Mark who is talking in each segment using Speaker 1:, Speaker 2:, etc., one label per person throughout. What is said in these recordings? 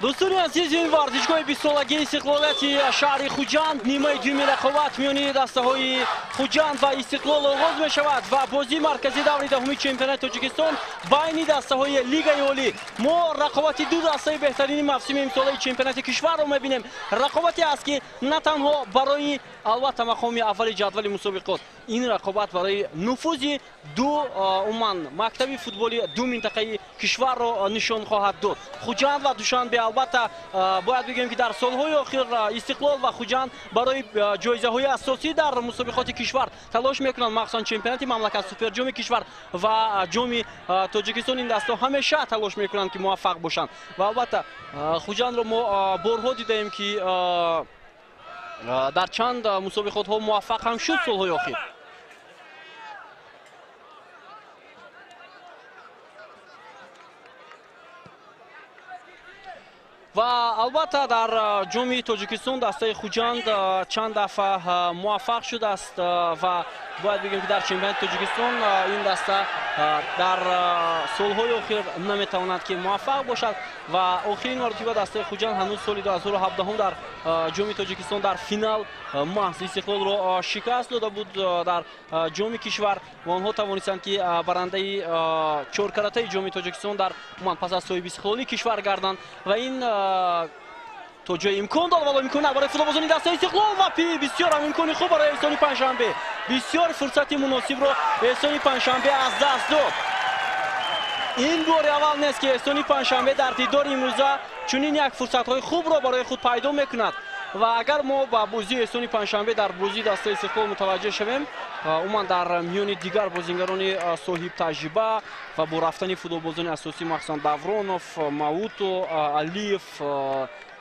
Speaker 1: Дӯстони азиз, ин варзишгоҳи бистсолагии истиқлолияти шаҳри Хуҷанд, нимаи дуюми рақобат миёни дастаҳои Хуҷанд ва Истиқлол оғоз мешавад ва бозии марказии даври даҳуми чемпионати Тоҷикистон байни дастаҳои Лигаи Олӣ. Мо рақобати ду дастаи беҳтарини мавсими имсолаи чемпионати кишварро мебинем. Рақобате аст, ки на танҳо барои албатта мақоми аввали ҷадвали мусобиқот, ин рақобат барои нуфузи ду умуман мактаби футболи ду минтақаи кишварро нишон хоҳад дод. Хуҷанд ва Душанбе. Албатта бояд бигӯем, ки дар солҳои охир Истиқлол ва Хуҷанд барои ҷоизаҳои асосӣ дар мусобиқоти кишвар талош мекунанд, махсусан чемпионати мамлакат, суперҷоми кишвар ва ҷоми Тоҷикистон. Ин дастҳо ҳамеша талош мекунанд, ки муваффақ бошанд. Ва албатта Хуҷандро мо борҳо дидаем, ки дар чанд мусобиқотҳо муваффақ ҳам шуд солҳои охир. Ва албатта дар ҷоми Тоҷикистон дастаи Хуҷанд чанд дафъа муваффақ шудааст ва бояд бигӯем, ки дар чемпионати Тоҷикистон ин даста дар солҳои охир наметавонад, ки муваффақ бошад. Ва охирин маротиба дастаи Хуҷанд ҳанӯз соли 2017 дар ҷоми Тоҷикистон дар финал маҳз Истиқлолро шикаст дода буд дар ҷоми кишвар ва онҳо тавонистанд, ки барандаи чоркаратаи ҷоми Тоҷикистон дар умуман пас аз соҳиби истиқлолии кишвар гарданд. Ва ин то ҷои имкон дод, вало имкон барои футболбозони дастаи Истиқлол ва бисёр ҳам имкони хуб барои Эҳсони Панҷшанбе. Бисёр фурсати муносибро Эҳсони Панҷшанбе аз даст дод. Ин бори аввал нест, ки Эҳсони Панҷшанбе дар дидори имрӯза чунин як фурсатҳои хубро барои худ пайдо мекунад. Ва агар мо ба бозии Эҳсони Панҷшанбе дар бозии дастаи Истиқлол мутаваҷҷеҳ шавем, умуман дар миёни дигар бозингарони соҳибтаҷриба ва бо рафтани футболбозони асосӣ, махсусан Давронов, Мауто, Алиев,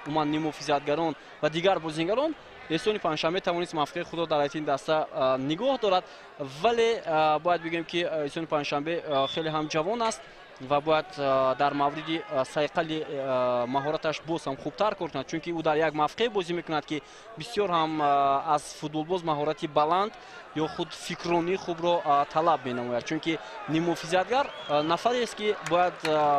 Speaker 1: умуман нимуҳофизатгарон ва дигар бозингарон, Эҳсони Панҷшанбе тавонист мавқеи худро дар ҳайати ин даста нигоҳ дорад. Вале бояд бигӯем, ки Эҳсони Панҷшанбе хеле ҳам ҷавон аст ва бояд дар мавриди сайқали маҳораташ боз ҳам хубтар кор кунад, чунки ӯ дар як мавқеъ бозӣ мекунад, ки бисёр ҳам аз футболбоз маҳорати баланд ё худ фикронии хубро талаб менамояд. Чунки нимуҳофизатгар нафарест, ки бояд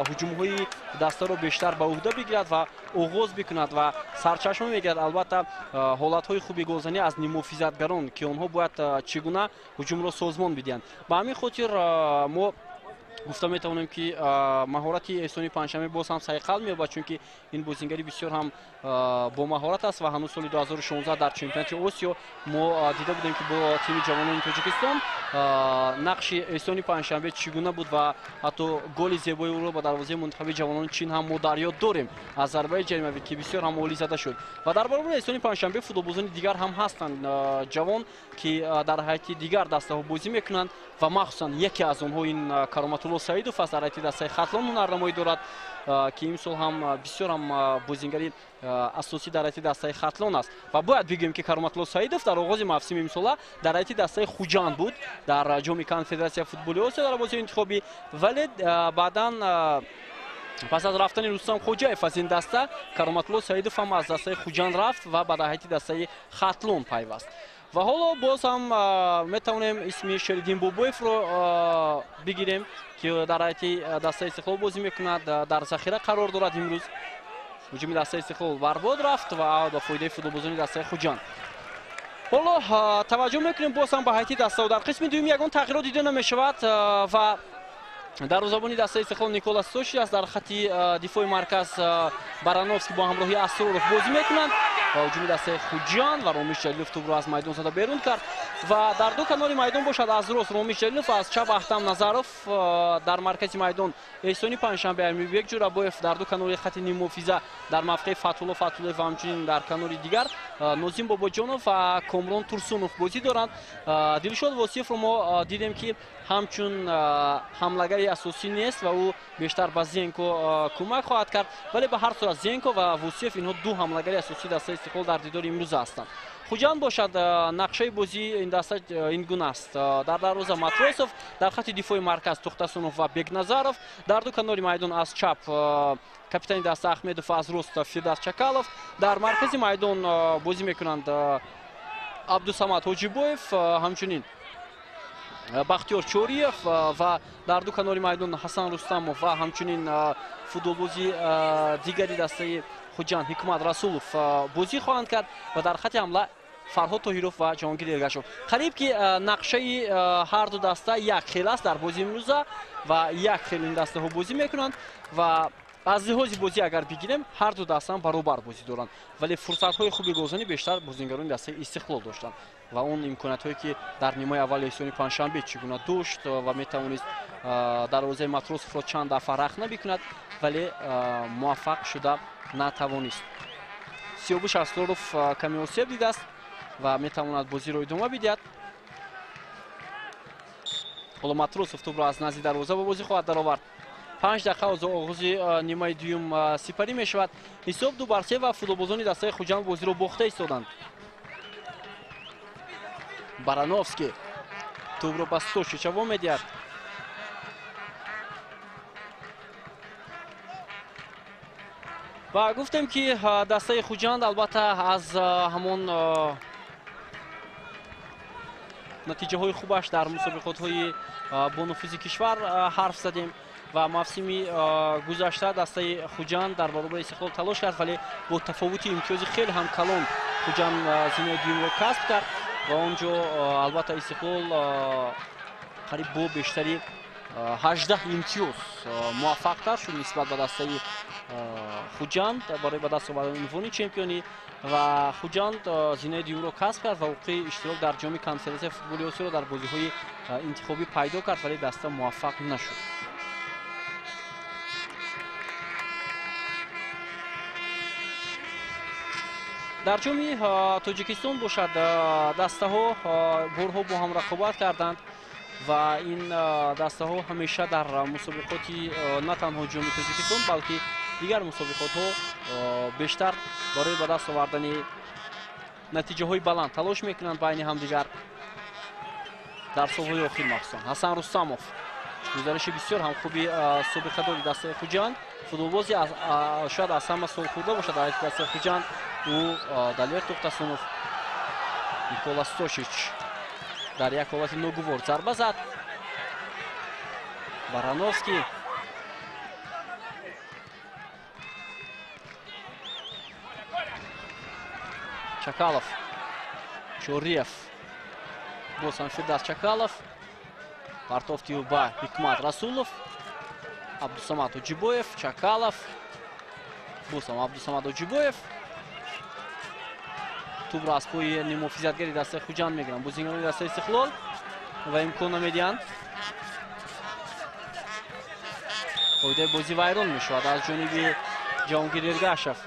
Speaker 1: ҳуҷумҳои дастаро бештар ба ӯҳда бигирад ва оғоз бикунад ва сарчашма мегирад албатта ҳолатҳои хуби голзанӣ аз нимуҳофизатгарон, ки онҳо бояд чӣ гуна ҳуҷумро созмон бидиҳанд. Ба ҳамин хотир мо гуфта метавонем, ки маҳорати Эҳсони Панҷшанбе боз ҳам сайқал меёбад, чунки ин бозингари бисёр ҳам бо маҳорат аст ва ҳанӯз соли 2016 дар чемпионати Осиё мо дида будем, ки бо тими ҷавонони Тоҷикистон нақши Эҳсони Панҷшанбе чӣ гуна буд ва ҳатто голи зебои ӯро ба дарвозаи мунтахаби ҷавонони Чин ҳам мо дар ёд дорем аз зарбаи ҷаримавӣ, ки бисёр ҳам олӣ зада шуд. Ва дар баробари Эҳсони Панҷшанбе футболбозони дигар ҳам ҳастанд ҷавон, ки дар ҳайати дигар дастаҳо бозӣ мекунанд ва махсусан яке аз онҳо ин Кароматулло Саидов аст, дар ҳайати дастаи Хатлон ҳунарнамоӣ дорад, ки имсол ҳам бисёр ҳам бозингари асосӣ дар ҳайати дастаи Хатлон аст. Ва бояд бигӯем, ки Кароматулло Саидов дар оғози мавсими имсола дар ҳайати дастаи Хуҷанд буд дар ҷоми Конфедератсияи футболи Осиё дар бозии интихобӣ, вале баъдан пас аз рафтани Рустам Хоҷаев аз ин даста, Кароматулло Саидов ҳам аз дастаи Хуҷанд рафт ва ба ҳайати дастаи Хатлон пайваст. Ва ҳоло боз ҳам метавонем исми Шериддин Бобоевро бигирем, ки дар ҳайати дастаи Истиқлол бозӣ мекунад, дар захира қарор дорад. Имрӯз ҳуҷуми дастаи Истиқлол барбод рафт ва ба фоидаи футболбозони дастаи Хуҷанд. Ҳоло таваҷҷӯҳ мекунем боз ҳам ба ҳайати дастао. Дар қисми дуюм ягон тағйирот дида намешавад ва дарвозабони дастаи Истиқлол Никола Соши аст. Дар хати дифои марказ Барановский бо ҳамроҳии Асроров бозӣ мекунанд ва ҳуҷуми дастаи Хуҷанд ва Ромиш Ҷалилов тӯбро аз майдон зада берун кард. Ва дар ду канори майдон бошад аз рост Ромиш Ҷалилов, аз чап Аҳтам Назаров, дар маркази майдон Эҳсони Панҷшанбе, Амирбек Ҷурабоев, дар ду канори хати ниммуҳофиза дар мавқеи Фатҳулло Фатҳуллоев ва ҳамчунин дар канори дигар Нозим Бобоҷонов ва Комрон Турсунов бозӣ доранд. Дилшод Восиевро мо дидем, ки ҳамчун ҳамлагари асосӣ нест ва ӯ бештар ба Зенко кӯмак хоҳад кард, вале ба ҳар сурат Зенко ва Восиев инҳо ду ҳамлагари асосии дастаи Истиқлол дар дидори имрӯза ҳастанд. Хуҷанд бошад, нақшаи бозии ин даста ин гуна аст: дар дарвоза Матросов, дар хати дифои марказ Тухтасунов ва Бекназаров, дар ду канори майдон аз чап капитани даста Ахмедов, аз рост Фирдавс Чакалов, дар маркази майдон бозӣ мекунанд Абдусамад Ҳоҷибоев, ҳамчунин Бахтиёр Чориев ва дар ду канори майдон Ҳасан Рустамов ва ҳамчунин футболбози дигари дастаи Хуҷанд Ҳикмат Расулов бозӣ хоҳанд кард ва дар хати ҳамла Фарҳод Тоҳиров ва Ҷаҳонгир Эргашов. Қариб ки нақшаи ҳар ду даста як хел аст дар бозии имрӯза ва як хел ин дастаҳо бозӣ мекунанд ва аз лиҳози бозӣ агар бигирем, ҳар ду даста баробар бозӣ доранд, вале фурсатҳои хуби голзанӣ бештар бозингарони дастаи Истиқлол доштанд ва он имкониятҳое ки дар нимаи аввали эҳсони панҷшанбе чӣ гуна дошт ва метавонист дарвозаи Матросовро чанд дафъа рахна бикунад, вале муваффақ шуда натавонист. Сиёвуш Асроров каме осеб дидааст ва метавонад бозиро идома бидиҳад. Ҳоло Матросов тӯбро аз назди дарвоза ба бозӣ хоҳад даровард. 5 дақиқа аз оғози нимаи дуюм сипарӣ мешавад. Ҳисоб 2-3 ва футболбозони дастаи Хуҷанд бозиро бохта истоданд. Барановский тӯбро ба Стошич ҳаво медиҳад. Ва гуфтем ки дастаи Хуҷанд албатта аз ҳамон натиҷаҳои хубаш дар мусобиқотҳои бонуфузи кишвар ҳарф задем ва мавсими гузашта дастаи Хуҷанд дар баробари Истиқлол талош кард, вале бо тафовути имтиёзи хеле ҳам калон Хуҷанд зинаи дуюмро касб кард ва он ҷо албатта Истиқлол қариб бо бештари 18 имтиёз муваффақтар шуд нисбат ба дастаи Хуҷанд барои ба даст овардани унвони чемпионӣ ва Хуҷанд зинаи дуюмро касб кард ва ҳуқуқи иштирок дар ҷоми конфедератсияи футболи Осиёро дар бозиҳои интихобӣ пайдо кард, вале даста муваффақ нашуд. Дар ҷоми Тоҷикистон бошад, дастаҳо борҳо бо ҳам рақобат карданд ва ин дастаҳо ҳамеша дар мусобиқоти на танҳо ҷоми Тоҷикистон, балки дигар мусобиқотҳо бештар барои ба даст овардани натиҷаҳои баланд талош мекунанд байни ҳамдигар. Дар солҳои охир махсусан Ҳасан Рустамов гузариши бисёр ҳам хуби собиқадори дастаи Хуҷанд, футболбози шояд аз ҳама солхӯрда бошад дар дастаи Хуҷанд, ӯ Далер Тохтасунов. Никола Стошич дар як ҳолати ногувор зарба зад. Барановский Чакалов, Чориев, боз ҳам Фирдавс Чакалов, партофти ӯ ба Ҳикмат Расулов, Абдусамад Ҳоҷибоев, Чакалов, боз ҳам Абдусамад Ҳоҷибоев. Тӯбро аз пои нимуҳофизатгари дастаи Хуҷанд мегиранд бозингарони дастаи Истиқлол ва имкон намедиҳанд. Қоидаи бозӣ вайрон мешавад аз ҷониби Ҷаҳонгир Эргашев.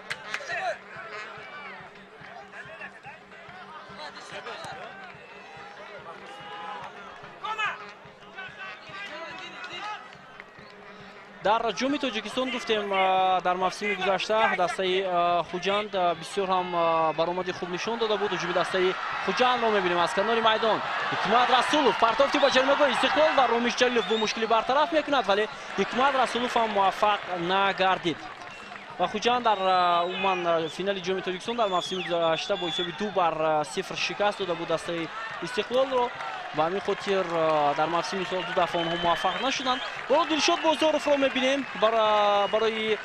Speaker 1: Дар ҷоми Тоҷикистон гуфтем, дар мавсими гузашта дастаи Хуҷанд бисёр ҳам баромади хуб нишон дода буд. Ҳуҷуми дастаи Хуҷандро мебинем аз канори майдон. Ҳикмат Расулов партофти ба ҷаримагоҳи Истиқлол ва Ромиш Ҷалилов бо мушкилӣ бартараф мекунад, вале Ҳикмат Расулов ҳам муваффақ нагардид. Ва Хуҷанд дар умуман финали ҷоми Тоҷикистон дар мавсими гузашта бо ҳисоби 2-0 шикаст дода буд дастаи Истиқлолро. Ба ҳамин хотир дар мавсими сол ду дафъа онҳо муваффақ нашуданд. Ҳоло Дилшод Бозоровро мебинем, барои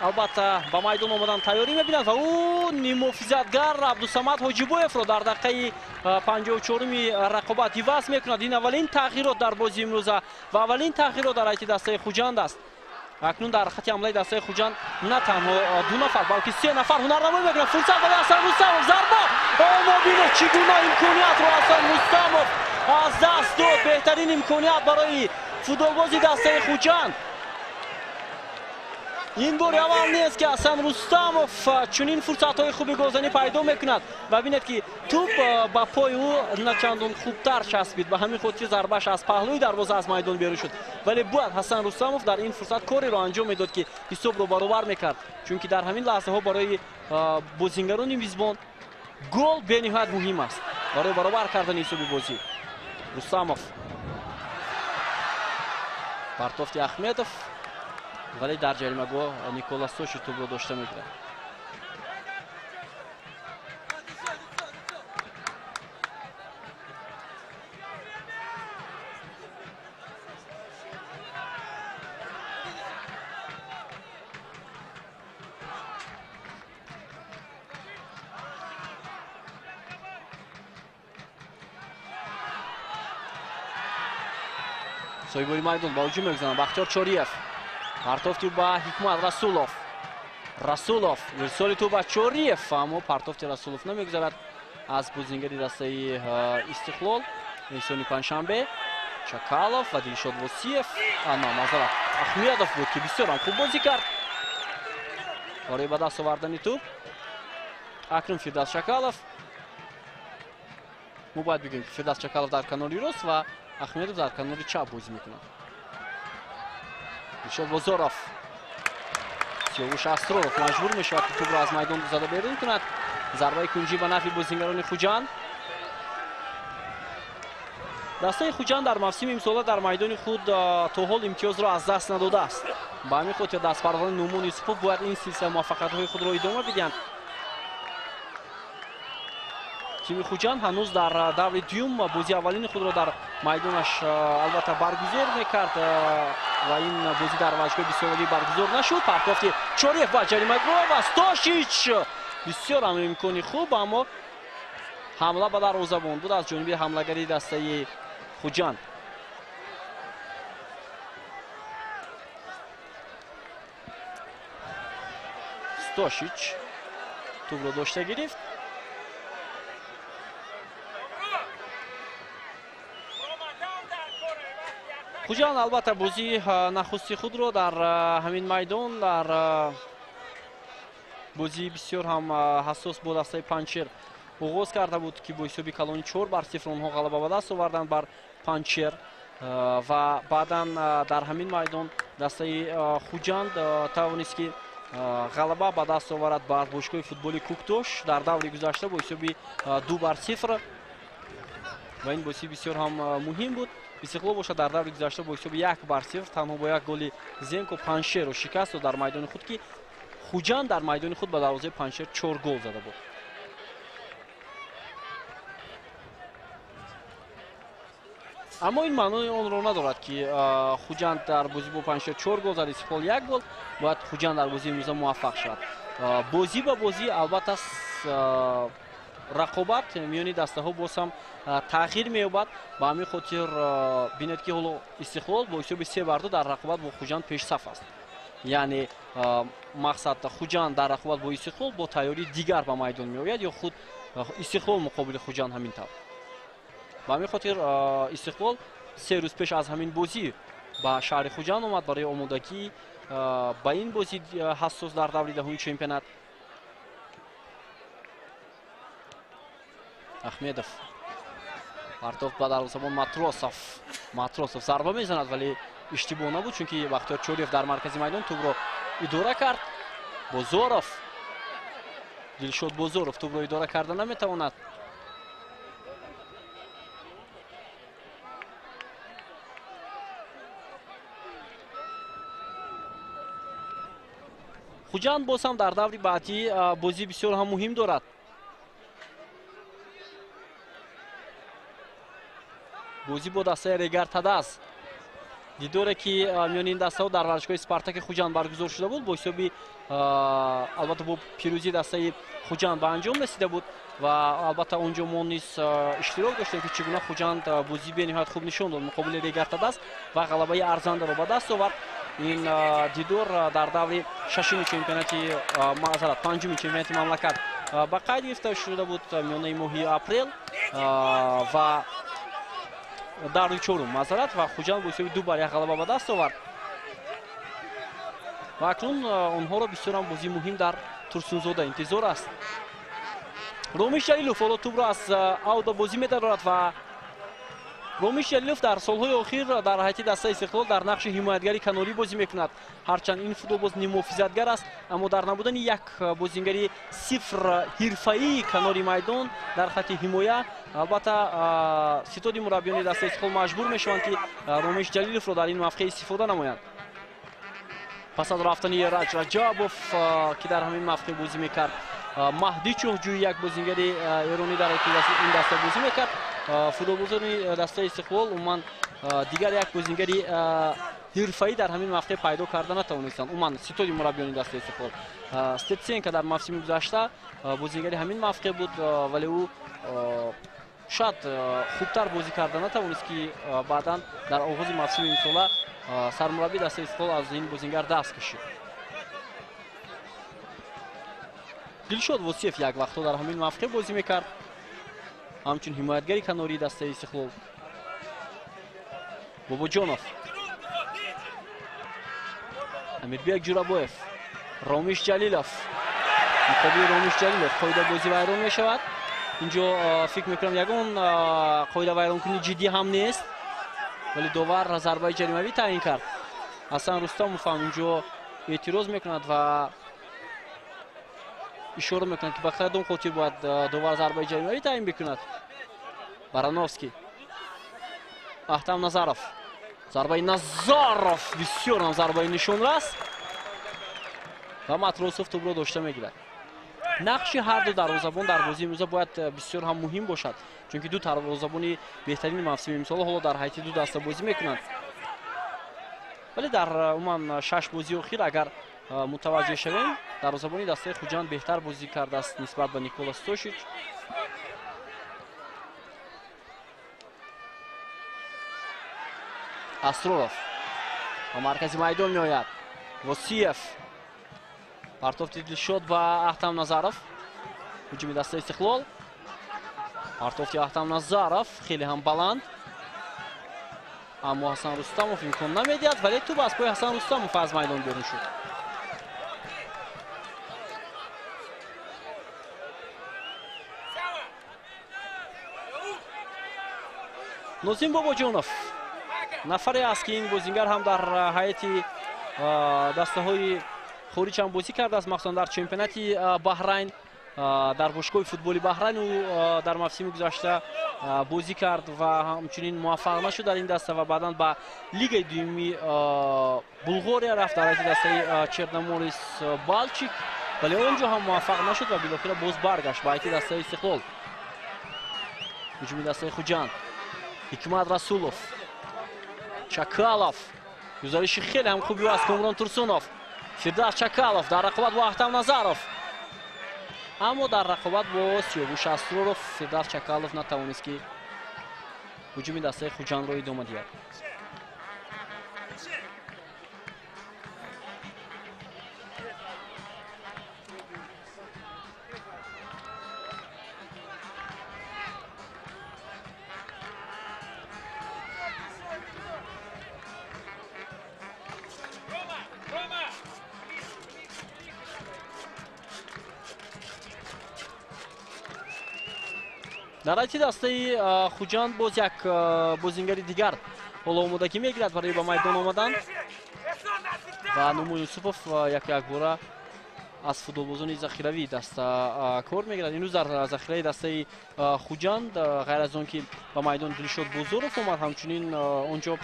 Speaker 1: албатта ба майдон омадан тайёрӣ мебинад ва ӯ нимуҳофизатгар Абдусамад Ҳоҷибоевро дар дақиқаи 54-уми рақобат иваз мекунад. Ин аввалин тағйирот дар бозии имрӯза ва аввалин тағйирот дар ҳайати дастаи Хуҷанд аст. Акнун дар хати ҳамлаи дастаи Хуҷанд на танҳо 2 нафар, балки 3 нафар ҳунарнамоӣ мекунанд. Фурсат барои Ҳасан Рустамов, зарба! Мобинед чӣ гуна имкониятро Ҳасан Рустамов аз даст дод. Беҳтарин имконият барои футболбози дастаи Хуҷанд. Ин бори аввал нест ки Ҳасан Рустамов чунин фурсатҳои хуби голзанӣ пайдо мекунад ва бинед ки тӯб ба пои ӯ начандон хубтар часпид, ба ҳамин хотир зарбааш аз паҳлӯи дарвоза аз майдон берун шуд. Вале бояд Ҳасан Рустамов дар ин фурсат кореро анҷом медод ки ҳисобро баробар мекард, чунки дар ҳамин лаҳзаҳо барои бозингарони мизбон гол бениҳоят муҳим аст барои баробар кардани ҳисоби бозӣ. Рустамов, партофти Ахмедов, вале дар ҷаримагоҳ Никола Соши тӯбро дошта мегирад. Соҳибои майдон ба ҳуҷум мегузаранд. Бахтиёр Чориев. Партофти ба Ҳикмат Расулов. Расулов ирсоли тӯб ба Чориев, аммо партофти Расулов намегузарад аз бозингари дастаи Истиқлол. Эҳсони Панҷшанбе, Чакалов ва Дилшод Восиев. На, мазарат, Ахмедов буд, ки бисёр ҳам хуб бозӣ кард барои ба даст овардани тӯб. Акнун Фирдавс Чакалов. Мо бояд бигӯем, ки Фирдавс Чакалов дар канори рост ва Ахмедов дар канори чап бозӣ мекунад. Дилшод Бозоров. Сиёвуш Асроров маҷбур мешавад, ки тӯбро аз майдон зада берун кунад. Зарбаи кунҷӣ ба нафъи бозингарони Хуҷанд. Дастаи Хуҷанд дар мавсими имсола дар майдони худ то ҳол имтиёзро аз даст надодааст. Ба ҳамин хотир дастпарварони Нумон Юсупов бояд ин силсила муваффақиятҳои худро идома бидиҳанд. Тими Хуҷанд ҳанӯз дар даври дуюм бозии аввалини худро дар майдонаш албатта баргузор мекард ва ин бозӣ дар варзишгоҳи бисолагӣ баргузор нашуд. Партофти Чориев ба ҷаримагоҳ ва Стошич. Бисёр ҳам имкони хуб, аммо ҳамла ба дарвозабон буд аз ҷониби ҳамлагари дастаи Хуҷанд. Стошич тӯбро дошта гирифт. Хуҷанд албатта бозии нахусти худро дар ҳамин майдон дар бозии бисёр ҳам ҳассос бо дастаи Панҷшер оғоз карда буд, ки бо ҳисоби калони 4-0 онҳо ғалаба ба даст оварданд бар Панҷшер ва баъдан дар ҳамин майдон дастаи Хуҷанд тавонист, ки ғалаба ба даст оварад бар бошгоҳи футболи Куктош дар даври гузашта бо ҳисоби 2-0 ва ин бозӣ бисёр ҳам муҳим буд. Истиқлол бошад дар даври гузашта бо ҳисоби 1-0 танҳо бо як голи Зенко Панҷшерро шикаст дод дар майдони худ, ки Хуҷанд дар майдони худ ба дарвозаи Панҷшер 4 гол зада буд. Аммо ин маънои онро надорад, ки Хуҷанд дар бозӣ бо Панҷшер 4 гол зад, Истиқлол 1 гол. Бояд Хуҷанд дар бозии имрӯза муваффақ шавад. Бозӣ ба бозӣ албатта рақобат миёни дастаҳо боз ҳам тағйир меёбад. Ба ҳамин хотир бинед, ки ҳоло Истиқлол бо ҳисоби 3-2 дар рақобат бо Хуҷанд пешсаф аст. Яъне мақсад Хуҷанд дар рақобат бо Истиқлол бо тайёрии дигар ба майдон меояд ё худ Истиқлол муқобили Хуҷанд ҳамин тавр. Ба ҳамин хотир Истиқлол 3 рӯз пеш аз ҳамин бозӣ ба шаҳри Хуҷанд омад барои омодагӣ ба ин бозӣ ҳассос дар даври даҳуми чемпионат. Ахмедов партофт ба дарвозабон Матросов. Матросов зарба мезанад, вале иштибоҳ набуд, чунки Бахтиёр Чориев дар маркази майдон тӯбро идора кард. Бозоров, Дилшод Бозоров тӯбро идора карда наметавонад. Хуҷанд боз ҳам дар даври баъдӣ бозӣ бисёр ҳам муҳим дорад. Бозӣ бо дастаи Регар Тадаз. Дидоре, ки миёни ин дастаҳо дар варзишгоҳи Спартаки Хуҷанд баргузор шуда буд, бо ҳисоби албатта бо пирӯзии дастаи Хуҷанд ба анҷом расида буд ва албатта он ҷо мо низ иштирок доштем, ки чӣ гуна Хуҷанд бозии бениҳоят хуб нишон дод муқобили Регар Тадаз ва ғалабаи арзандаро ба даст овард. Ин дидор дар даври шашуми чемпионати, маъзарат, панҷуми чемпионати мамлакат ба қайд гирифта шуда буд миёнаи моҳи апрел ва даври чорум, маъзарат, ва Хуҷанд бо ҳисоби 2-1 ғалаба ба даст овард. Ва акнун онҳоро бисёр ҳам бозии муҳим дар Турсунзода интизор аст. Ромиш Ҷалилов ҳоло тӯбро аз аут ба бозӣ медарорад ва Ромиш Ҷалилов дар солҳои охир дар ҳайати дастаи Истиқлол дар нақши ҳимоятгари канорӣ бозӣ мекунад. Ҳарчанд ин футболбоз ниммуҳофизатгар аст, аммо дар набудани як бозингари сифр ҳирфаии канори майдон дар хати ҳимоя, албатта ситоди мураббиёни дастаи Истиқлол маҷбур мешаванд, ки Ромиш Ҷалиловро дар ин мавқеъ истифода намоянд. Пас аз рафтани Раҷ Раҷабов, ки дар ҳамин мавқеъ бозӣ мекард, Маҳди Чоҳҷӯй, як бозингари эронӣ дар ин даста бозӣ мекард. Футболбозони дастаи Истиқлол умуман дигар як бозингари ҳирфаӣ дар ҳамин мавқеъ пайдо карда натавонистанд. Умуман ситоди мураббиёни дастаи Истиқлол. Стетсенко дар мавсими гузашта бозингари ҳамин мавқеъ буд, вале ӯ Шояд хубтар бозӣ карда натавонист, ки баъдан дар оғози мавсими имсола сармураббии дастаи Истиқлол аз ин бозингар даст кашид. Дилшод Восиев як вақтҳо дар ҳамин мавқеъ бозӣ мекард, ҳамчун ҳимоятгари канории дастаи Истиқлол. Бобоҷонов, Амирбек Ҷурабоев, Ромиш Ҷалилов. Муқобили Ромиш Ҷалилов қоидабозӣ вайрон мешавад. Инҷо фикр мекунам ягон қоидавайронкунии ҷиддӣ ҳам нест, вале довар зарбаи ҷаримавӣ таъин кард. Ҳасан Рустамов ҳам инҷо эътироз мекунад ва ишора мекунад, ки ба кадом хотир бояд довар зарбаи ҷаримавӣ таъин бикунад. Барановский, Аҳтам Назаров, зарбаи Назаров бисёр ҳам зарбаи нишонрас ва Матросов тӯбро дошта мегирад. Нақши ҳар ду дарвозабон дар бозии имрӯза бояд бисёр ҳам муҳим бошад, чунки ду дарвозабони беҳтарини мавсими имсола ҳоло дар ҳайати ду даста бозӣ мекунанд. Вале дар умуман 6 бозии охир агар мутаваҷҷеҳ шавем, дарвозабони дастаи Хуҷанд беҳтар бозӣ кардааст нисбат ба Никола Стошич. Асроров ба маркази майдон меояд. Восиев, партофти Дилшод ба Аҳтам Назаров, ҳуҷуми дастаи Истиқлол. Партофти Аҳтам Назаров хеле ҳам баланд, аммо Ҳасан Рустамов имкон намедиҳад, вале тӯб аз пои Ҳасан Рустамов аз майдон берун шуд. Нозим Бобоҷонов нафаре аст, ки ин бозингар ҳам дар ҳайати дастаҳои хориҷ ҳам бозӣ кардааст, махсусан дар чемпионати Баҳрайн, дар бошгоҳи футболи Баҳрайн ӯ дар мавсими гузашта бозӣ кард ва ҳамчунин муваффақ нашуд дар ин даста ва баъдан ба лигаи дуюми Булғория рафт дар ҳайати дастаи Черноморис Балчик, вале он ҷо ҳам муваффақ нашуд ва билохира боз баргашт ба ҳайати дастаи Истиқлол. Ҳуҷуми дастаи Хуҷанд, Ҳикмат Расулов, Чакалов, гузариши хеле ҳам хуби аз Комрон Турсунов. Фирдавс Чакалов дар рақобат бо Аҳтам Назаров, аммо дар рақобат бо Сиёвуш Асроров Фирдавс Чакалов натавонист, ки ҳуҷуми дастаи Хуҷандро идома диҳад. Дар ҳайати дастаи Хуҷанд боз як бозингари дигар ҳоло омодагӣ мегирад барои ба майдон омадан ва Нуму Юсупов як-якбора аз футболбозони захиравии даста кор мегирад. Имрӯз дар захираи дастаи Хуҷанд ғайр аз он ки ба майдон Дилшод Бозоров омад, ҳамчунин он ҷо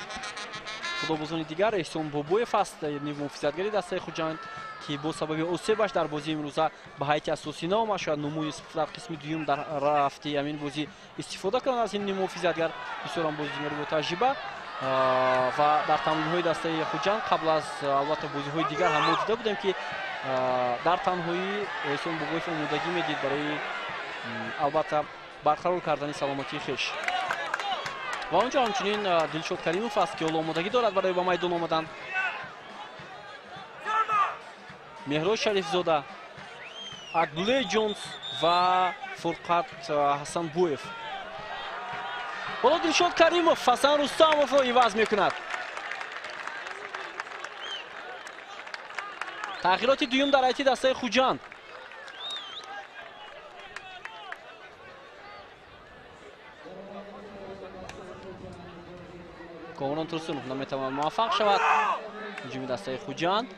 Speaker 1: футболбозони дигар Эҳсон Бобоев аст, ниммуҳофизатгари дастаи Хуҷанд, ки бо сабаби осебаш дар бозии имрӯза ба ҳайати асосӣ наомад. Шояд Нуму Юсупов дар қисми дуюм дар рафти ҳамин бозӣ истифода кунад аз ин ниммуҳофизатгар, бисёр ҳам бозигари ботаҷриба ва дар тамринҳои дастаи Хуҷанд қабл аз албатта бозиҳои дигар ҳам мо дида будем, ки дар танҳоӣ Эҳсон Бобоев омодагӣ медид барои албатта барқарор кардани саломатии хеш. Ва он ҷо ҳамчунин Дилшод Каримов аст, ки ҳоло омодагӣ дорад барои ба майдон омадан. Меҳроз Шарифзода, Акблей Ҷонс ва Фурқат Ҳасанбоев. Ҳоло Дилшод Каримов Ҳасан Рустамовро иваз мекунад. Тағйироти дуюм дар ҳайати дастаи Хуҷанд. Комрон Турсунов наметавонад муваффақ шавад. Ҳуҷуми дастаи Хуҷанд.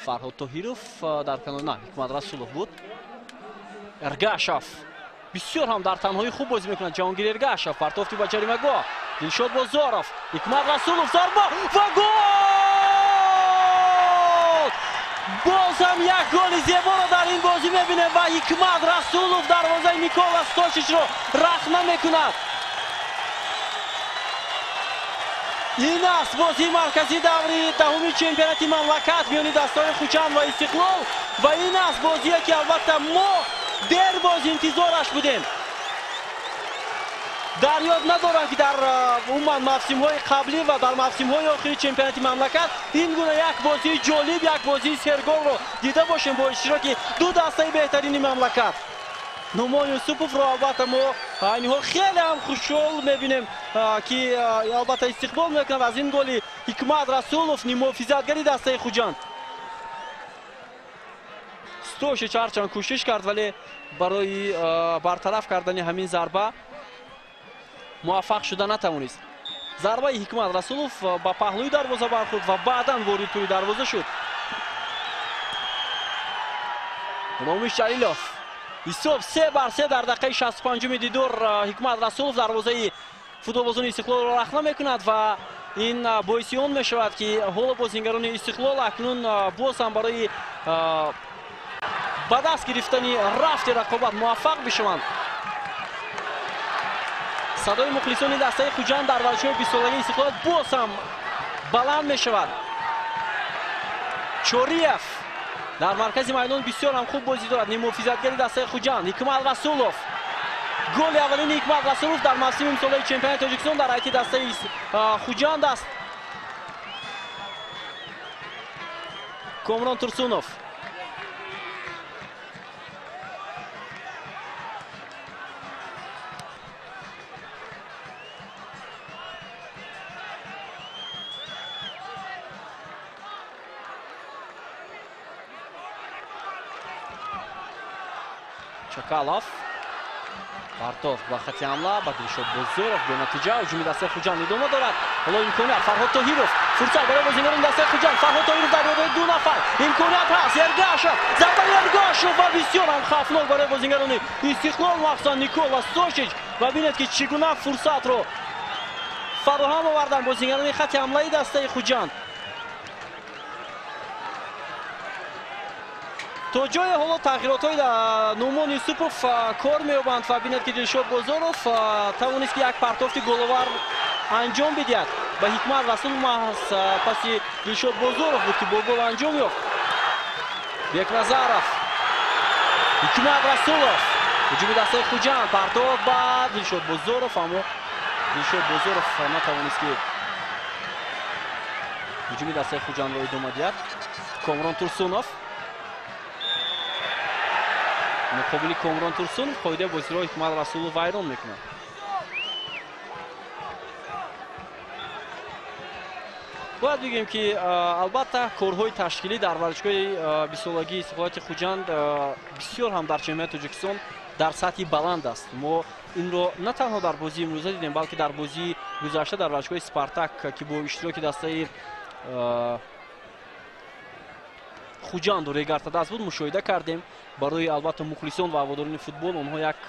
Speaker 1: Фарҳод Тоҳиров дар канор, на, Ҳикмат Расулов буд. Эргашов бисёр ҳам дар танҳоӣ хуб бозӣ мекунад. Ҷаҳонгир Эргашов, партофти ба ҷаримагоҳ. Дилшод Бозоров, Ҳикмат Расулов, зарба ва гол! Боз ҳам як голи зеборо дар ин бозӣ мебинем ва Ҳикмат Расулов дарвозаи Никола Стошичро рахна мекунад. Ин аст бозии марказии даври даҳуми чемпионати мамлакат миёни дастаҳои Хуҷанд ва Истиқлол ва ин аст бозие, ки албатта мо дер боз интизораш будем. Дар ёд надорам, ки дар умуман мавсимҳои қаблӣ ва дар мавсимҳои охири чемпионати мамлакат ин гуна як бозии ҷолиб, як бозии серголро дида бошем бо иштироки ду дастаи беҳтарини мамлакат. Нумон Юсуповро албатта мо айни ҳол хеле ҳам хушҳол мебинем, ки албатта истиқбол мекунад аз ин голи Ҳикмат Расулов, ниммуҳофизатгари дастаи Хуҷанд. Стошич ҳарчанд кӯшиш кард, вале барои бартараф кардани ҳамин зарба муваффақ шуда натавонист. Зарбаи Ҳикмат Расулов ба паҳлӯи дарвоза бархӯрд ва баъдан ворид тӯи дарвоза шуд. Ромиш Ҷалилов. Ҳисоб 3-3 дар дақиқаи 65-уми дидор. Ҳикмат Расулов дарвозаи футболбозони Истиқлолро рахна мекунад ва ин боиси он мешавад, ки ҳоло бозингарони Истиқлол акнун боз ҳам барои ба даст гирифтани рафти рақобат муваффақ бишаванд. Садои мухлисони дастаи Хуҷанд дар варзишҳои бистсолагии Истиқлол боз ҳам баланд мешавад. Чориев дар маркази майдон бисёр ҳам хуб бозӣ дорад. Ниммуҳофизатгари дастаи Хуҷанд Ҳикмат Расулов. Голи аввалини Ҳикмат Расулов дар мавсими имсолаи чемпионати Тоҷикистон дар ҳайати дастаи Хуҷанд аст. Комрон Турсунов. Чакалов партов ба хати ҳамла ба Дилшод Бозоров бенатиҷа. Ҳуҷуми дастаи Хуҷанд идома дорад. Ҳоло имконият Фарҳод Тоҳиров. Фурсат барои бозингарони дастаи Хуҷанд. Фарҳод Тоҳиров дар ёдои ду нафар. Имконият ҳаст. Эргашев. Зарбаи Эргашев ва бисёр ҳам хавфнок барои бозингарони Истиқлол, махсусан Никола Стошич. Ва бинед, ки чӣ гуна фурсатро фароҳам оварданд бозингарони хати ҳамлаи дастаи Хуҷанд. То ҷое ҳоло тағйиротҳои Нумон Юсупов кор меёбанд ва бинед, ки Дилшод Бозоров тавонист, ки як партофти головар анҷом бидиҳад. Ба Ҳикмат Расулов маҳз паси Дилшод Бозоров буд, ки бо гол анҷом ёфт. Бекназаров, Ҳикмат Расулов, ҳуҷуми дастаи Хуҷанд, партофт ба Дилшод Бозоров, аммо Дилшод Бозоров натавонист, ки ҳуҷуми дастаи Хуҷандро идома диҳад. Комрон Турсунов. Муқобили Комрон Турсунов қоидаи бозиро Ҳикмат Расулов вайрон мекунад. Бояд бигӯем, ки албатта корҳои ташкилӣ дар варзишгоҳи бистсолагии Истиқлолияти Хуҷанд бисёр ҳам дар чемпионати Тоҷикистон дар сатҳи баланд аст. Мо инро на танҳо дар бозии имрӯза дидем, балки дар бозии гузашта дар варзишгоҳи Спартак, ки бо иштироки дастаи Хуҷанду Регартадаз буд, мушоҳида кардем. Барои албатта мухлисон ва ҳаводорони футбол онҳо як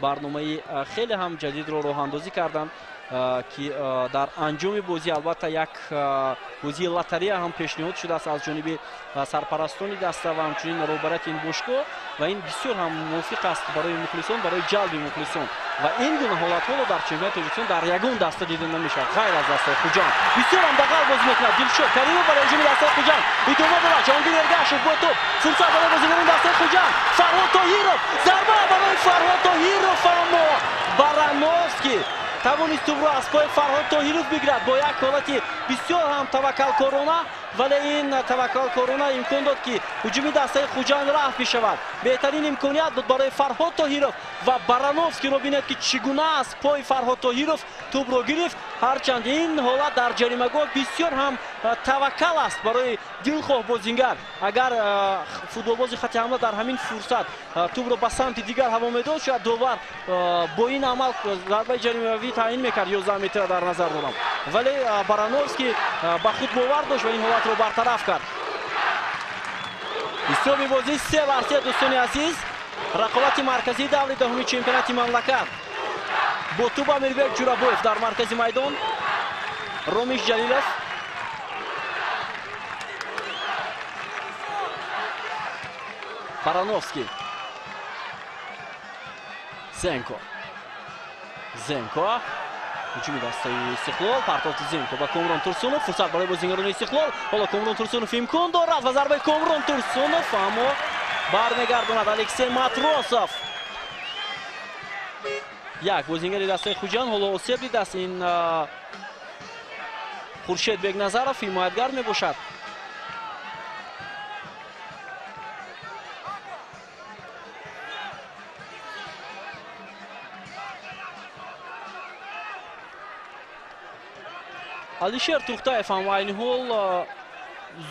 Speaker 1: барномаи хеле ҳам ҷадидро роҳандозӣ карданд, ки дар анҷоми бозӣ албатта як бозии лотарея ҳам пешниҳод шудааст аз ҷониби сарпарастони даста ва ҳамчунин роҳбарияти ин бошгоҳ, ва ин бисёр ҳам мувофиқ аст барои мухлисон, барои ҷалби мухлисон. Ва ин гуна ҳолатҳоро дар чемпионати Тоҷикистон дар ягон даста дида намешавад ғайр аз дастаи Хуҷанд. Бисёр ҳам дағал бозӣ мекунад Дилшод Каримов барои ҳуҷуми дастаи Хуҷанд. Идома дорад Ҷаҳонгир Эргашев бо топ. Фурсат барои бозигарони дастаи Хуҷанд. Фарҳод Тоҳиров. Зарба барои Фарҳод Тоҳиров, аммо Барановский тавонист тӯбро аз пои Фарҳод Тоҳиров бигирад бо як ҳолати бисёр ҳам таваккалкорона, вале ин таваккалкорона имкон дод, ки ҳуҷуми дастаи Хуҷанд рафт бишавад. Беҳтарин имконият буд барои Фарҳод Тоҳиров ва Барановскиро бинед, ки чӣ гуна аз пои Фарҳод Тоҳиров тӯбро гирифт. Ҳарчанд ин ҳолат дар ҷаримагоҳ бисёр ҳам таваккал аст барои дилхоҳ бозингар. Агар футболбози хати ҳамла дар ҳамин фурсат тӯбро ба самти дигар ҳаво медод, шояд довар бо ин амал зарбаи ҷаримавӣ таъин мекард, 11 метра дар назар дорам. Вале Барановский ба худ бовар дошт ва ин ҳолатро бартараф кард. Ҳисоби бозӣ 3-3, дӯстони азиз. Рақобати марказии даври даҳуми чемпионати мамлакат. Бо тӯб Амирбек Ҷурабоев дар маркази майдон. Ромиш Ҷалилов. Барановский. Зенко. Зенко. Ҳуҷуми дастаи Истиқлол. Партофти Зенко ба Комрон Турсунов. Фурсат барои бозингарони Истиқлол. Ҳоло Комрон Турсунов имкон дорад ва зарбаи Комрон Турсунов, аммо бармегардонад Алексей Матросов. Як бозингари дастаи Хуҷанд ҳоло осеб дидааст. Ин Хуршед Бекназаров ҳимоятгар мебошад. Алишер Тухтаев ҳам айни ҳол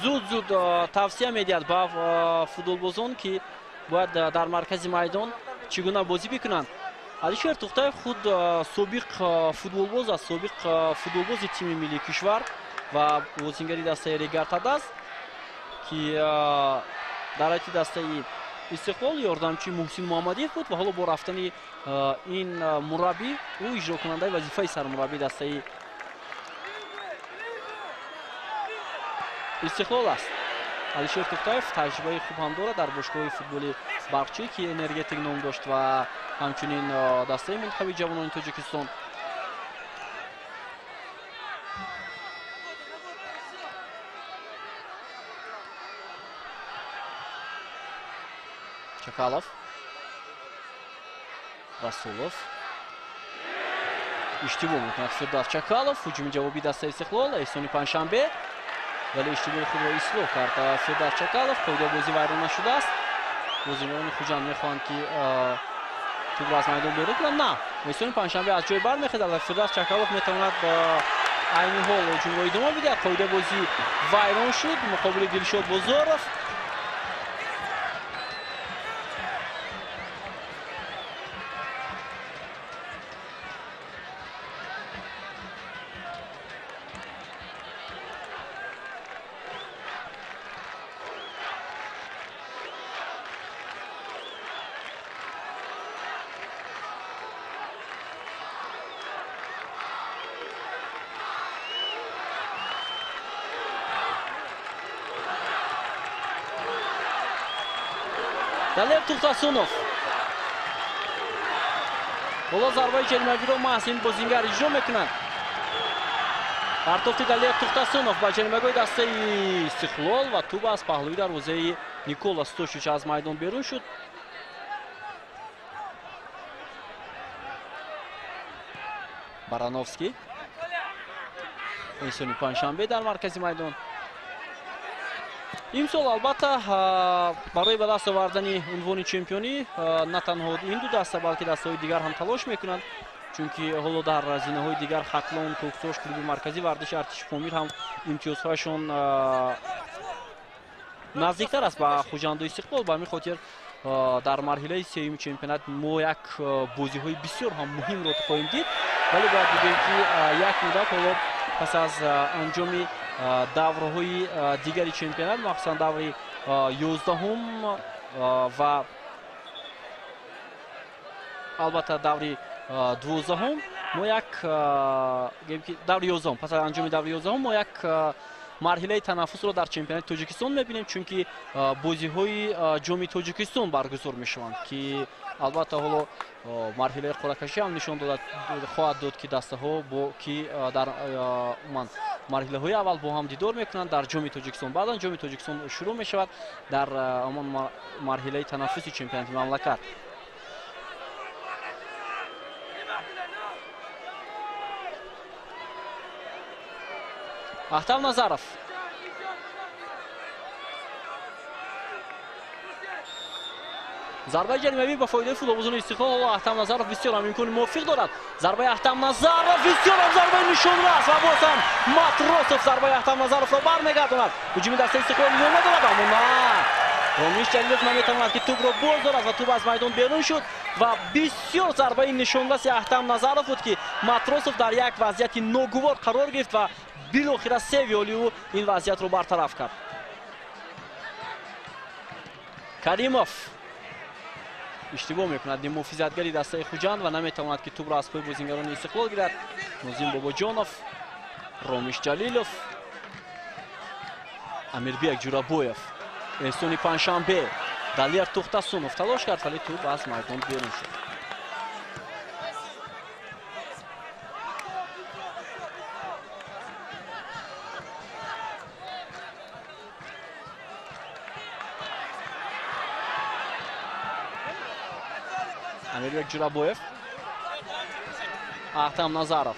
Speaker 1: зуд-зуд тавсия медиҳад ба футболбозон, ки бояд дар маркази майдон чӣ гуна бозӣ бикунанд. Алишер Тухтаев худ собиқ футболбоз аст, собиқ футболбози тими миллии кишвар ва бозингари дастаи Регар-ТадАЗ аст, ки дар ҳайати дастаи Истиқлол ёрдамчии Муҳсин Муҳаммадиев буд ва ҳоло бо рафтани ин мураббӣ ӯ иҷрокунандаи вазифаи сармураббии дастаи Истиқлол аст. Алишер Тухтаев таҷрибаи хуб ҳам дорад дар бошгоҳи футболи Барқчӣ, ки Энергетик ном дошт, ва ҳамчунин дастаи мунтахаби ҷавонони Тоҷикистон. Чакалов, Расулов иштибоҳ мекунад Фирдавс Чакалов. Ҳуҷуми ҷавобии дастаи Истиқлол, Эҳсони Панҷшанбе, вале иштибоҳи худро ислоҳ кард Фирдавс Чакалов. Қоидаи бозӣ вайрон нашудааст. Бозингарони Хуҷанд мехоҳанд, ки тӯбро аз майдон берун кунанд. На, Эҳсони Панҷшанбе аз ҷой бармехезад ва Фирдавс Чакалов метавонад айни ҳол ҳуҷумро идома бидиҳад. Қоидаи бозӣ вайрон шуд муқобили Дилшод Бозоров. Далер Тухтасунов ҳоло зарбаи ҷаримавиро маҳз ин бозингар иҷро мекунад. Партофти Далер Тухтасунов ба ҷаримагоҳи дастаи Истиқлол ва тӯб аз паҳлӯи дарвозаи Никола Стошич аз майдон берун шуд. Барановский, Эҳсони Панҷшанбе дар маркази майдон. Имсол албатта барои ба даст овардани унвони чемпионӣ на танҳо ин ду даста, балки дастаҳои дигар ҳам талош мекунанд, чунки ҳоло дар зинаҳои дигар Хатлон, Коксош, клуби марказии варзиши Артиши Помир ҳам имтиёзҳояшон наздиктар аст ба Хуҷанду Истиқлол. Ба ҳамин хотир дар марҳилаи сеюми чемпионат мо як бозиҳои бисёр ҳам муҳимро хоҳем дид. Вале бояд бигӯем, ки як муддат ҳоло пас аз анҷоми даврҳои дигари чемпионат, махсусан даври 11-ум ва албатта даври 12-ум, мо як даври 11-ум, пас аз анҷоми даври 11-ум мо як марҳилаи танаффусро дар чемпионати Тоҷикистон мебинем, чунки бозиҳои ҷоми Тоҷикистон баргузор мешаванд, ки албатта ҳоло марҳилаи қуръакашӣ ҳам нишон хоҳад дод, ки дастаҳо бо ки дар марҳилаҳои аввал бо ҳам дидор мекунанд дар ҷоми Тоҷикистон. Баъдан ҷоми Тоҷикистон шурӯъ мешавад дар ҳамон марҳилаи танаффуси чемпионати мамлакат. Ахтам Назаров. Зарбаи ҷаримавӣ ба фоидаи футболбозони Истиқлол. Ҳоло Ахтам Назаров бисёр ҳам имкони мувофиқ дорад. Зарбаи Ахтам Назаров бисёр ҳам зарбаи нишонрас ва боз ҳам Матросов зарбаи Ахтам Назаровро бармегардонад. Ҳуҷуми дастаи Истиқлол идома дорад, аммо на, Ромиш Ҷалилов наметавонад, ки тӯбро боз дорад ва тӯб аз майдон берун шуд. Ва бисёр зарбаи нишонраси Ахтам Назаров буд, ки Матросов дар як вазъияти ногувор қарор гирифт ва билохира Севиоли ӯ ин вазъиятро бартараф кард. Каримов иштибоҳ мекунад, муҳофизатгари дастаи Хуҷанд, ва наметавонад, ки тӯбро аз пои бозингарони Истиқлол гирад. Нозим Бобоҷонов, Ромиш Ҷалилов, Амирбек Ҷурабоев, Эҳсони Панҷшанбе, Далер Тухтасунов талош кард, вале тӯб аз майдон берун шуд. Амирбек Ҷурабоев, Ахтам Назаров.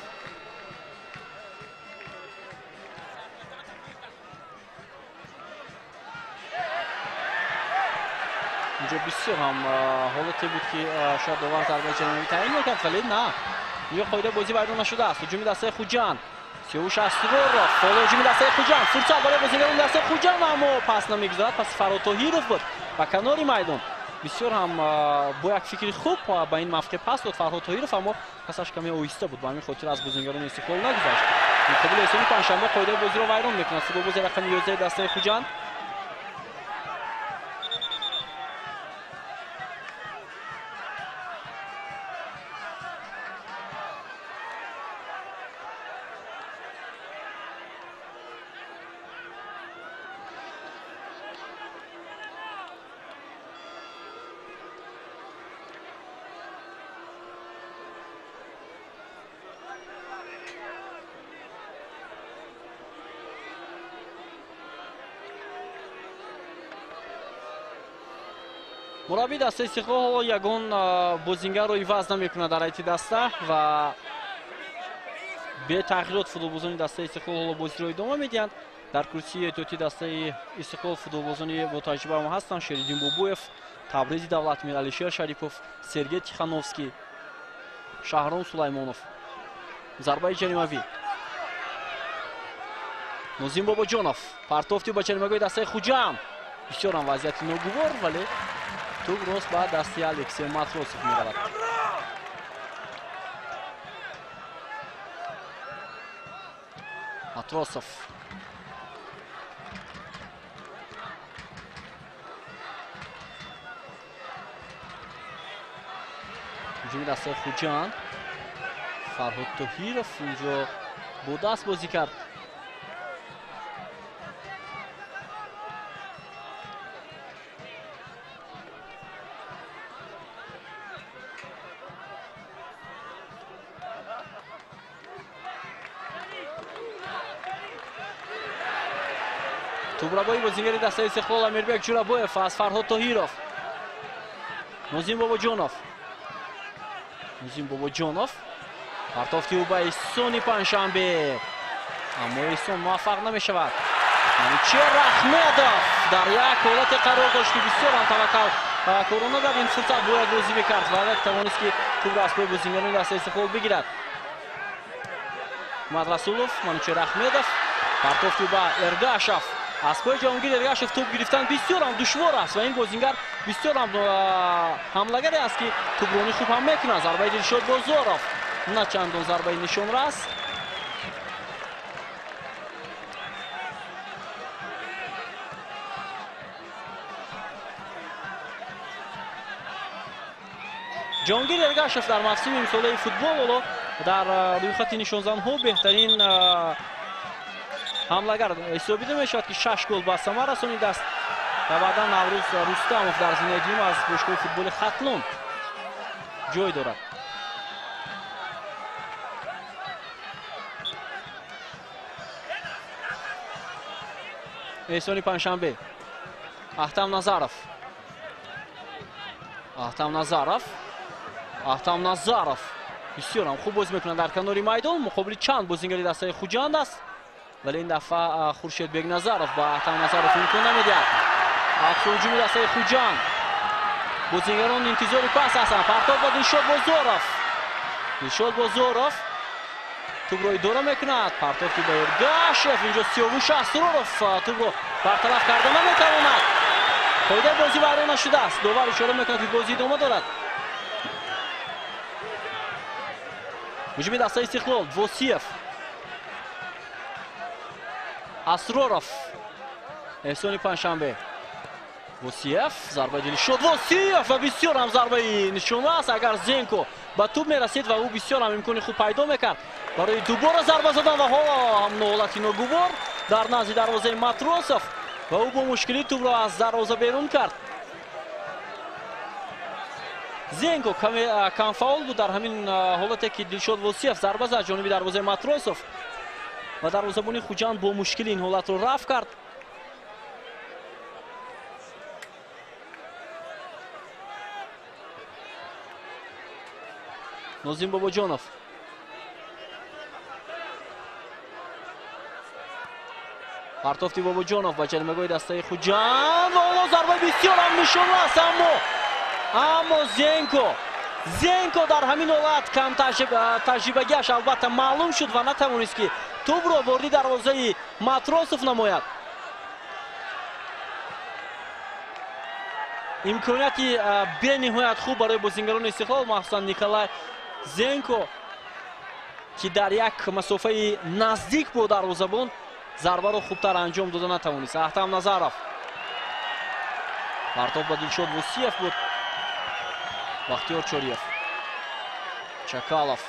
Speaker 1: Инҷо бисёр ҳам ҳолате буд, ки шояд довар зарбаи ҷаримавӣ таъин мекард, вале на. Инҷо қоидаи бозӣ вайрон нашудааст. Ҳуҷуми дастаи Хуҷанд. Сиёвуш Асроров. Ҳоло ҳуҷуми дастаи Хуҷанд. Фурсат барои бозигарони дастаи Хуҷанд, аммо пас намегузарад. Пас Фарҳод Тоҳиров буд ба канори майдон. Бисёр ҳам бо як фикри хуб ба ин мавқеъ пас дод Фарҳод Тоҳиров, аммо пасаш каме оҳиста буд. Ба ҳамин хотир аз бозигарони Истиқлол нагузашт. Муқобили Эҳсони Панҷшанбе қоидаи бозиро вайрон мекунад футболбози рақами 11 дастаи Хуҷанд. Мураббии дастаи Истиқлол ҳоло ягон бозингарро иваз намекунад дар ҳайати даста ва бетағйирот футболбозони дастаи Истиқлол ҳоло бозиро идома медиҳанд. Дар курсии эҳтиётии дастаи Истиқлол футболбозони ботаҷриба ҳам ҳастанд: Шериддин Бобоев, Табризи Давлатмир, Алишер Шарипов, Сергей Тихановский, Шаҳром Сулаймонов. Зарбаи ҷаримавӣ. Нозим Бобоҷонов партофти ба ҷаримагоҳи дастаи Хуҷанд. Бисёр ҳам вазъияти ногувор, вале туп рост ба дасти Алексей Матросов меравад. Матросов. Ҳуҷуми дастаи Хуҷанд. Фарҳод Тоҳиров инҷо бо даст бозӣ кард. Тӯбрабои бозигари дастаи Истиқлол Амирбек Ҷурабоев аз Фарҳод Тоҳиров. Нозим Бобоҷонов. Нозим Бобоҷонов. Партофти ӯ ба Эҳсони Панҷшанбе. Аммо Эҳсон муваффақ намешавад. Манучер Ахмедов дар як ҳолате қарор дошт, ки бисёр ҳам таваккал корона дар ин фурсат бояд бозӣ мекард ва тавонист, ки тӯбро аз пои бозигарони дастаи Истиқлол бигирад. Ҳикмат Расулов, Манучер Ахмедов. Партофти ӯ ба Эргашев. Аз пои Ҷаҳонгир Эргашев тӯб гирифтан бисёр ҳам душвор аст ва ин бозингар бисёр ҳам ҳамлагаре аст, ки тӯбронӣ хуб ҳам мекунад. Зарбаи Дилшод Бозоров на чандон зарбаи нишонрас. Ҷаҳонгир Эргашев дар мавсими имсолаи футбол ҳоло дар рӯйхати нишонзанҳо беҳтарин ҳамлагар ҳисобида мешавад, ки 6 гол ба самар расонидааст ва баъдан Наврӯз Рустамов дар зинаи дуюм аз бошгоҳи футболи Хатлон ҷой дорад. Эҳсони Панҷшанбе. Ахтам Назаров. Ахтам Назаров. Ахтам Назаров бисёр ҳам хуб бозӣ мекунад дар канори майдон. Муқобили чанд бозингари дастаи Хуҷанд аст, вале ин дафъа Хуршед Бегназаров ба Ахтам Назаров имкон намедиҳад. Акси ҳуҷуми дастаи Хуҷанд. Бозингарон интизори пас ҳастанд. Партоф ба Дилшод Бозоров. Дилшод Бозоров тӯбро идора мекунад. Партофти ба Эргашев. Инҷо Сиёвуш Асроров тӯбро бартараф карда наметавонад. Қоидаи бозӣ вайрон нашудааст. Довар ишора мекунад, ки бозӣ идома дорад. Ҳуҷуми дастаи Истиқлол. Восиев. Асроров. Эҳсони Панҷшанбе. Восиев. Зарбаи Дилшод Восиев ва бисёр ҳам зарбаи нишонрас. Агар Зенко ба тӯб мерасид ва ӯ бисёр ҳам имкони хуб пайдо мекард барои дубора зарба задан ва ҳоло ҳам ҳолати ногувор дар назди дарвозаи Матросов ва ӯ бо мушкилӣ тӯбро аз дарвоза берун кард. Зенко камфаол буд дар ҳамин ҳолате, ки Дилшод Восиев зарба зад ҷониби дарвозаи Матросов ва дарвозабони Хуҷанд бо мушкилӣ ин ҳолатро рафъ кард. Нозим Бобоҷонов. Партофти Бобоҷонов ба ҷаримагоҳи дастаи Хуҷанд ва ҳоло зарбаи бисёр ҳам нишона аст, аммо Зенко дар ҳамин ҳолат кам таҷрибагиаш албатта маълум шуд ва натавонист ки тӯбро ворди дарвозаи Матросов намояд. Имконияти бениҳоят хуб барои бозингарони Истиқлол, махсусан Николай Зенко, ки дар як масофаи наздик бо дарвозабон зарбаро хубтар анҷом дода натавонист. Ахтам Назаров. Партов ба Дилшод Вусиев буд. Бахтиёр Чориев. Чакалов.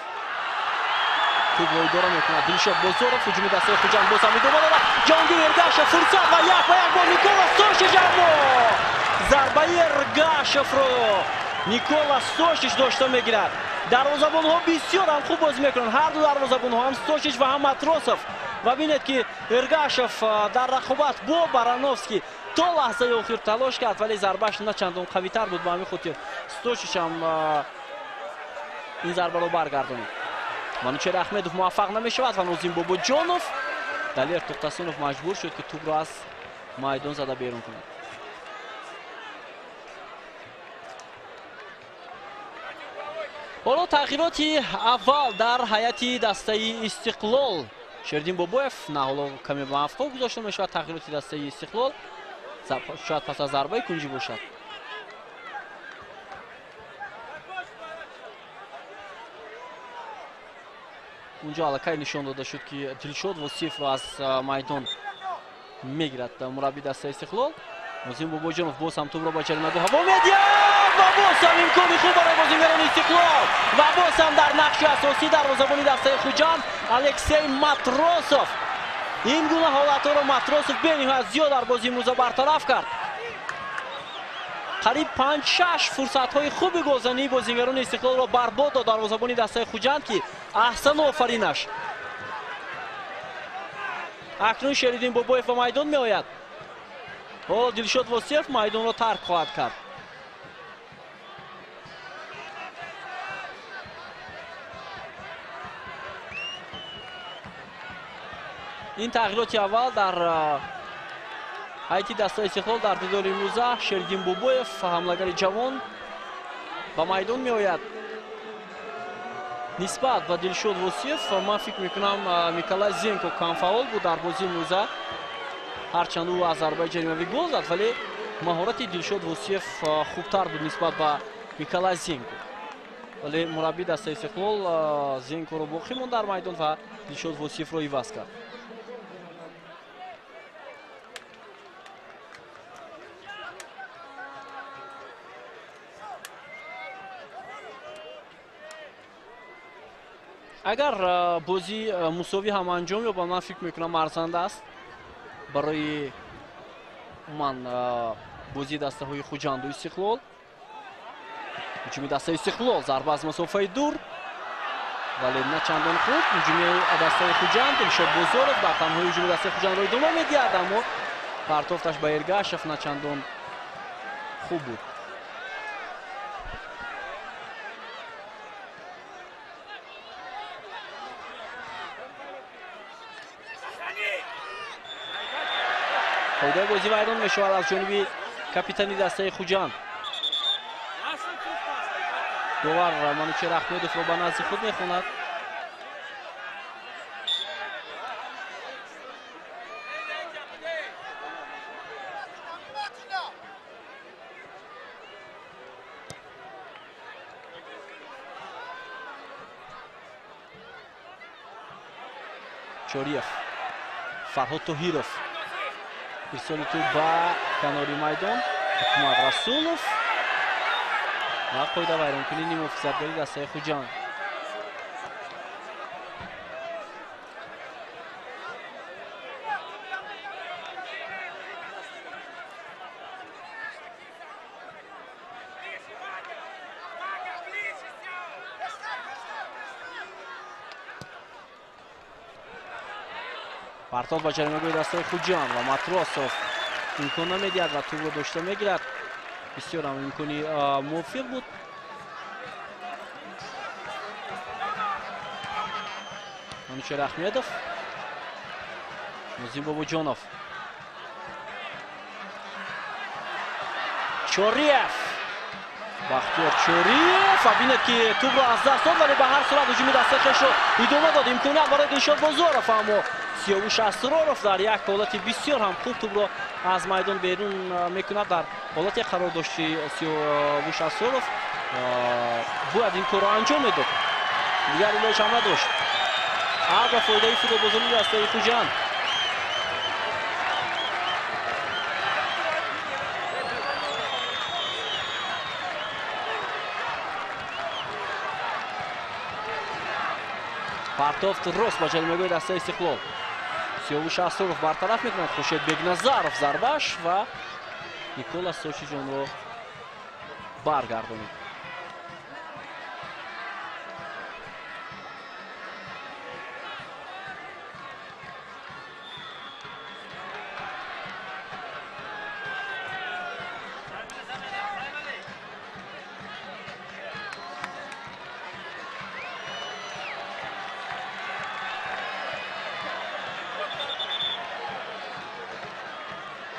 Speaker 1: Тӯбро идора мекунад Дилшод Бозоров. Ҳуҷуми дастаи Хуҷанд боз ҳам идома дорад. Ҷаҳонгир Эргашев фурсат ва як ба як бо Никола Сошич, аммо зарбаи Эргашевро Никола Сошич дошта мегирад. Дарвозабонҳо бисёр ҳам хуб бозӣ мекунанд. Ҳар ду дарвозабонҳо, ҳам Сошич ва ҳам Матросов. Ва бинед ки Эргашев дар рақобат бо Барановский то лаҳзаи охир талош кард, вале зарбааш на чандон қавитар буд. Ба ҳамин хотир Стошич ҳам ин зарбаро баргардонид. Манучер Ахмедов муваффақ намешавад ва Нозим Бобоҷонов, Далер Тухтасунов маҷбур шуд ки тӯбро аз майдон зада берун кунад. Ҳоло тағйироти аввал дар ҳайати дастаи Истиқлол. Шердин Бобоев на ҳоло каме ба афқо гузошта мешавад тағйироти дастаи Истиқлол, шояд пас аз зарбаи кунҷӣ бошад. Унҷо аллакай нишон дода шуд ки Дилшод Восиевро аз майдон мегирад мурабби дастаи Истиқлол. Нозим Бобоҷонов боз ҳам тӯбро ба ҷаримагоҳ ҳаво медиҳад ва боз ҳам имкони хуб барои бозингарони Истиқлол ва боз ҳам дар нақши асосӣ дарвозабони дастаи Хуҷанд Алексей Матросов. Ин гуна ҳолатҳоро Матросов бениҳоят зиёд дар бозии имрӯза бартараф кард. Қариб 5-6 фурсатҳои хуби голзании бозингарони Истиқлолро барбод дод дарвозабони дастаи Хуҷанд, ки аҳсану офаринаш. Акнун Шериддин Бобоев ба майдон меояд. Ҳоло Дилшод Восиев майдонро тарк хоҳад кард. Ин тағйироти аввал дар ҳайати дастаи Истиқлол дар дидори имрӯза. Шериддин Бобоев, ҳамлагари ҷавон, ба майдон меояд. Нисбат ба Дилшод Восиев ман фикр мекунам Николай Зенко камфаъол буд дар бозии имрӯза. Ҳарчанд ӯ аз зарбаи ҷаримавӣ гол зад, вале маҳорати Дилшод Восиев хубтар буд нисбат ба Николай Зенко. Вале мурабби дастаи Истиқлол Зенкоро боқӣ монд дар майдон ва Дилшод Восиевро иваз кард. Агар бозӣ мусовӣ ҳам анҷом ёбад, ман фикр мекунам арзанда аст барои ман бозии дастаҳои Хуҷанду Истиқлол. Ҳуҷуми дастаи Истиқлол, зарба аз масофаи дур, вале на чандон хуб. Ҳуҷуми дастаи Хуҷанд, Дилшод Бозоров дар танҳои ҳуҷуми дастаи Хуҷандро идома медиҳад, аммо партофташ ба Эргашев на чандон хуб буд. Қоидаи бозӣ вайрон мешавад аз ҷониби капитани дастаи Хуҷанд. Довар Манучер Ахмедовро ба назди худ мехонад. Чориев, Фарҳод Тоҳиров. Ирсоли тӯб ба канори майдон. Ҳукмат Расулов ва қоида вайронкунӣ нимҳофизатгари дастаи Хуҷанд. Партов ба ҷаримагоҳи дастаи Хуҷанд ва Матросов имкон намедиҳад ва тӯбро дошта мегирад. Бисёр ҳам имкони мувофиқ буд. Манучер Ахмедов, Нозим Бобоҷонов. Чориев. Бахтиёр Чориев ва бинед ки тӯбро аз даст дод, вале ба ҳар сурат ҳуҷуми дастаи хешро идома дод. Имконият барои Дилшод Бозоров, аммо Сиёвуш Асроров дар як ҳолати бисёр ҳам хуб тӯбро аз майдон берун мекунад. Дар ҳолате қарор дошт Сиёвуш Асроров бояд ин корро анҷом медод, дигар илоҷ ҳам надошт. Ба фоидаи футболбозони дастаи Хуҷанд. Партофт рост ба ҷаримагоҳи дастаи Истиқлол. Сиёвуш Асроров бартараф мекунад. Хуршед Бегназаров зарбаш ва Никола Сочич онро баргардонид.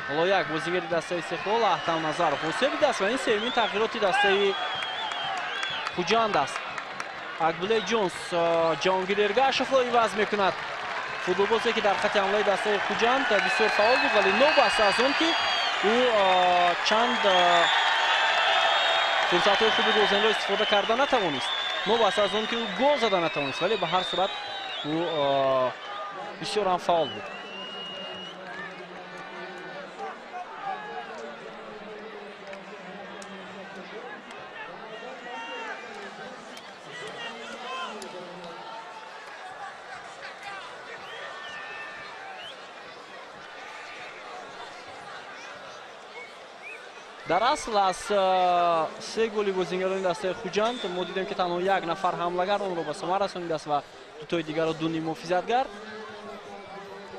Speaker 1: Ҳоло як бозигари дастаи Истиқлол Аҳтам Назаров осеб дидааст ва ин сеюмин тағйироти дастаи Хуҷанд аст. Акбулей Ҷонс Ҷаҳонгир Эргашевро иваз мекунад. Футболбозе ки дар хати ҳамлаи дастаи Хуҷанд бисёр фаъол буд, вале новобаста аз он ки ӯ чанд фурсатҳои хуби голзаниро истифода карда натавонист, новобаста аз он ки ӯ гол зада натавонист, вале ба ҳар сурат ӯ бисёр ҳам фаъол буд. Дар асл аз се голи бозингарони дастаи Хуҷанд мо дидем ки танҳо як нафар ҳамлагар онро ба самар расонидааст ва дутои дигарро ду ниммуҳофизатгар.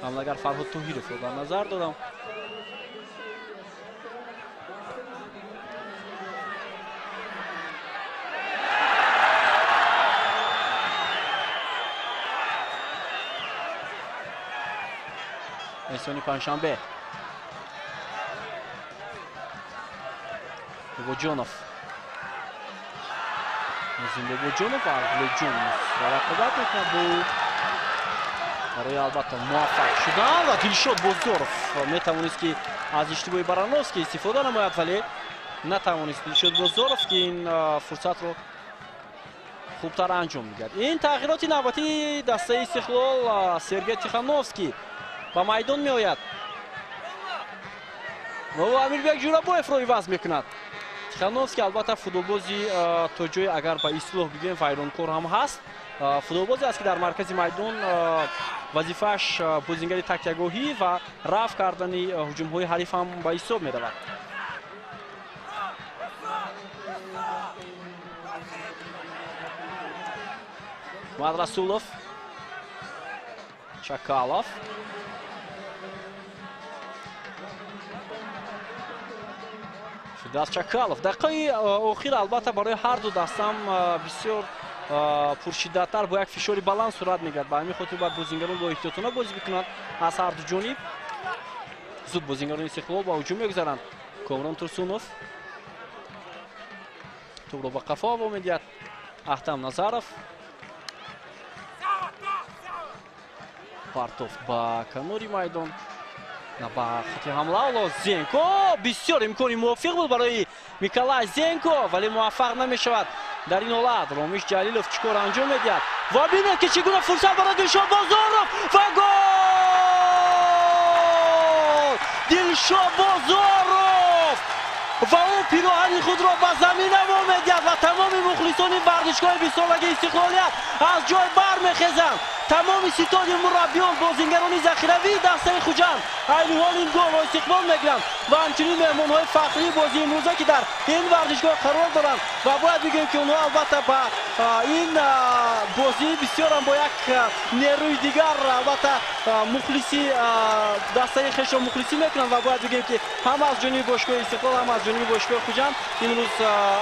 Speaker 1: Ҳамлагар Фарҳод Тоҳировро дар назар дорам. Эҳсони Панҷшанбе. Бобоҷонов. Нозим Бобоҷонов ва Арғулей Ҷонс рақобат мекунад бо ӯ барои албатта муваффақ шудан ва Дилшод Бозоров метавонист ки аз иштибоҳи Барановский истифода намояд, вале натавонист Дилшод Бозоров ки ин фурсатро хубтар анҷом медиҳад. Ин тағйироти навбатии дастаи Истиқлол. Сергей Тихановский ба майдон меояд ва Амирбек Ҷурабоевро иваз мекунад. Тихановский албатта футболбози то ҷое агар ба истилоҳ бигӯем вайронкор ҳам ҳаст. Футболбозе аст ки дар маркази майдон вазифааш бозингари такягоҳӣ ва рафъ кардани ҳуҷумҳои ҳариф ҳам ба ҳисоб меравад. Мадрасулов, Чакалов. Фирдавс Чакалов. Дақиқаи охир албатта барои ҳар ду дастам бисёр пуршиддаттар бо як фишори баланд сурат мегирад. Ба ҳамин хотир бояд бозингарон бо эҳтиётона бозӣ бикунанд аз ҳар ду ҷониб. Зуд бозингарони Истиқлол ба ҳуҷум мегузаранд. Комрон Турсунов тӯбро ба қафо ҳаво медиҳад. Аҳтам Назаров партофт ба канори майдон, ба хати ҳамла. Ҳоло Зенко бисёр имкони мувофиқ буд барои Миколай Зенко, вале муваффақ намешавад. Дар ин ҳолат Ромиш Ҷалилов чӣ кор анҷом медиҳад ва бинед ки чӣ гуна фурсат барои Дилшод Бозоров ва гол! Дилшод Бозоров ва ӯ пироҳани худро ба замин ҳаво медиҳад ва тамоми мухлисони варзишгоҳи бистсолагии Истиқлолият аз ҷой бармехезанд. Тамоми ситоди мураббиён, бозингарони захиравии дастаи Хуҷанд айни ҳол ин голро истиқбол мегиранд ва ҳамчунин меҳмонҳои фахрии бозии имрӯза ки дар ин варзишгоҳ қарор доранд ва бояд бигӯем ки онҳо албатта ба ин бозӣ бисёрам бо як нерӯи дигар албатта мухлиси дастаи хешро мухлисӣ мекунанд ва бояд бигӯем ки ҳам аз ҷониби бошгоҳи Истиқлол, ҳам аз ҷониби бошгоҳи Хуҷанд имрӯз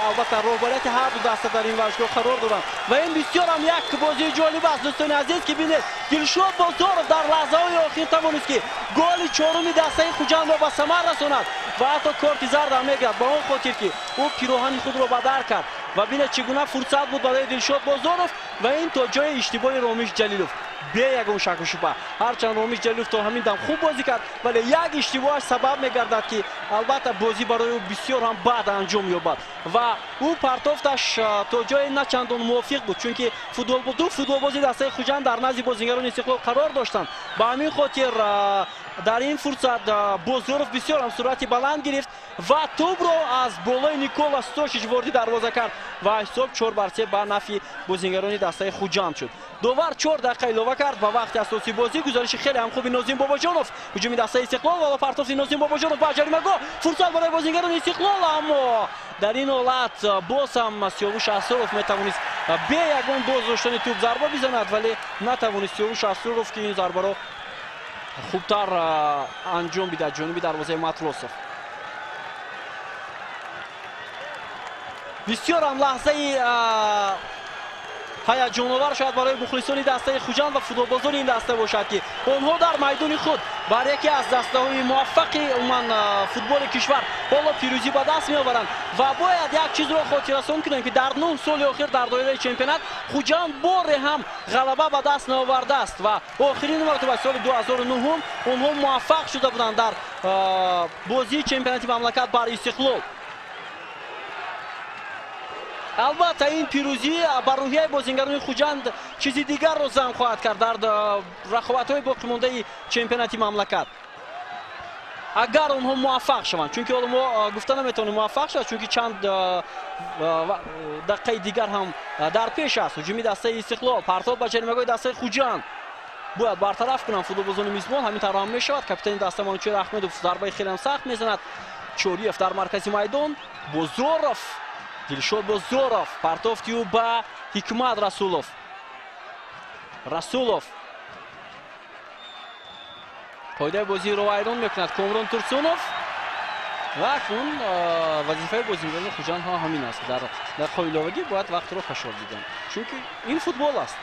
Speaker 1: албатта роҳбарияти ҳар ду даста дар ин варзишгоҳ қарор доранд ва ин бисёрам як бозии ҷолиб аст, дӯстони азиз, ки бинед Дилшод Бозоров дар лаҳзаҳои охир тавонист ки голи чоруми дастаи Хуҷандро ба самар расонад ва ҳатто корти зард ҳам мегирад, ба он хотир ки ӯ пироҳани худро ба дар кард. Ва бинед, чӣ гуна фурсат буд барои Дилшод Бозоров ва ин то ҷои иштибоҳи Ромиш Ҷалилов, бе ягон шаку шубҳа. Ҳарчанд Ромиш Ҷалилов то ҳамин дам хуб бозӣ кард, вале як иштибоҳаш сабаб мегардад, ки албатта бозӣ барои ӯ бисёр ҳам бад анҷом ёбад ва ӯ партофташ то ҷои на чандон мувофиқ буд, чунки ду футболбози дастаи Хуҷанд дар назди бозингарони Истиқлол қарор доштанд. Ба ҳамин хотир дар ин фурсат Бозоров бисёр ҳам суръати баланд гирифт ва тӯбро аз болои Никола Стошич ворди дарвоза кард ва ҳисоб 4-3 ба нафъи бозингарони дастаи Хуҷанд шуд. Довар 4 дақиқа илова кард ба вақти асосии бозӣ. Гузариши хеле ҳам хуби Нозим Бобоҷонов, ҳуҷуми дастаи Истиқлол ва партофти Нозим Бобоҷонов ба ҷаримагоҳ, фурсат барои бозингарони Истиқлол, аммо дар ин ҳолат боз ҳам Сиёвуш Асроров метавонист бе ягон боз доштани тӯб зарба бизанад, вале натавонист Сиёвуш Асроров, ки ин зарбаро хубтар анҷом бидиҳад ҷониби дарвозаи Матросов. Бисёр ҳам лаҳзаи ҳаяҷоновар шояд барои мухлисони дастаи Хуҷанд ва футболбозони ин даста бошад, ки онҳо дар майдони худ бар яке аз дастаҳои муваффақи умуман футболи кишвар ҳоло пирӯзӣ ба даст меоваранд. Ва бояд як чизро хотиррасон кунем, ки дар 9 соли охир дар доираи чемпионат Хуҷанд боре ҳам ғалаба ба даст наовардааст ва охирин маротиба соли 2009 онҳо муваффақ шуда буданд дар бозии чемпионати мамлакат бар Истиқлол. Албатта ин пирӯзӣ ба рӯҳияи бозингарони Хуҷанд чизи дигарро зам хоҳад кард дар рақобатҳои боқимондаи чемпионати мамлакат, агар онҳо муваффақ шаванд, чунки ҳоло мо гуфта наметавонем муваффақ шавад, чунки чанд дақиқаи дигар ҳам дар пеш аст. Ҳуҷуми дастаи Истиқлол, партоб ба ҷаримагоҳи дастаи Хуҷанд бояд бартараф кунанд футболбозони мизбон. Ҳамин тавр ҳам мешавад. Капитани даста Манучер Аҳмедов зарбаи хеле ҳам сахт мезанад. Чориев дар маркази майдон, Бозоров, Дилшод Бозоров, партофти ӯ ба Ҳикмат Расулов. Расулов қоидаи бозиро вайрон мекунад Комрон Турсунов ва акнун вазифаи бозингарони Хуҷанд ҳам ҳамин аст. Дар дақиқаҳои иловагӣ бояд вақтро фашор дидан, чунки ин футбол аст.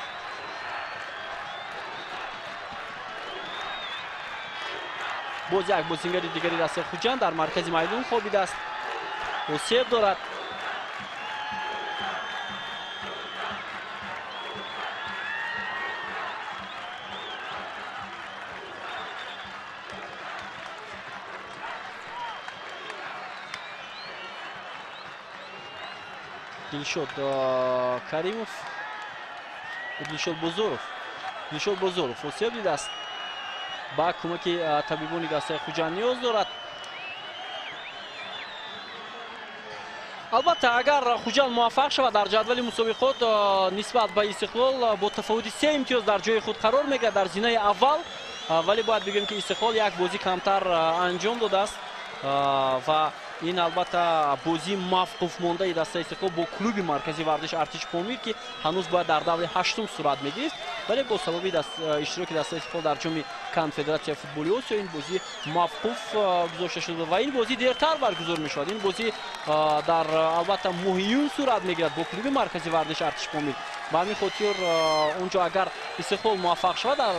Speaker 1: Боз як бозингари дигари дастаи Хуҷанд дар маркази майдон хобидааст, осеб дорад. Дилшод Каримов, Дилшод Бозоров, Дилшод Бозоров осеб дидааст, ба кӯмаки табибони дастаи Хуҷанд ниёз дорад. Албатта агар Хуҷанд муваффақ шавад дар ҷадвали мусобиқот нисбат ба Истиқлол бо тафовути 3 имтиёз дар ҷои худ қарор мегирад дар зинаи аввал, вале бояд бигӯем, ки Истиқлол як бозӣ камтар анҷом додааст ва ин албатта бозии мавқуф мондаи дастаи Истиқлол бо клуби марказии варзиши Артиш Помир, ки ҳанӯз бояд дар даври 8 сурат мегирифт, вале бо сабаби иштироки дастаи Истиқлол дар ҷоми Конфедератсияи футболи Осиё ин бозӣ мавқуф гузошта шуд ва ин бозӣ дертар баргузор мешавад. Ин бозӣ дар албатта моҳи июн сурат мегирад бо клуби марказии варзиши Артиш Помир. Ба ҳамин хотир он ҷо агар Истиқлол муваффақ шавад дар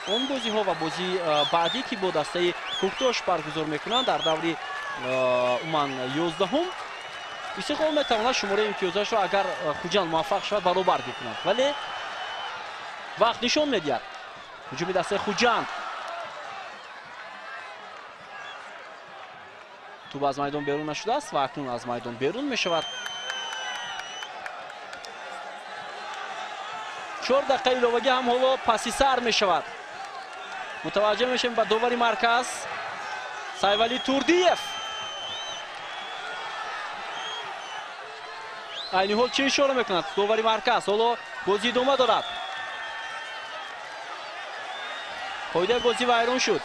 Speaker 1: он бозиҳо ва бозии баъдӣ, ки бо дастаи Кӯктош баргузор мекунанд дар даври умуман 11-ум, Истиқлол метавонад шумораи имтиёзашро агар Хуҷанд муваффақ шавад баробар бикунад, вале вақт нишон медиҳад. Ҳуҷуми дастаи Хуҷанд, тӯб аз майдон берун нашудааст ва акнун аз майдон берун мешавад. 4 дақиқаи иловагӣ ҳам ҳоло паси сар мешавад. Мутаваҷҷеҳ мешавем ба довари марказ Сайвали Турдиев. Айни ҳол чӣ ишора мекунад довари марказ? Ҳоло бозӣ идома дорад. Қоидаи бозӣ вайрон шуд.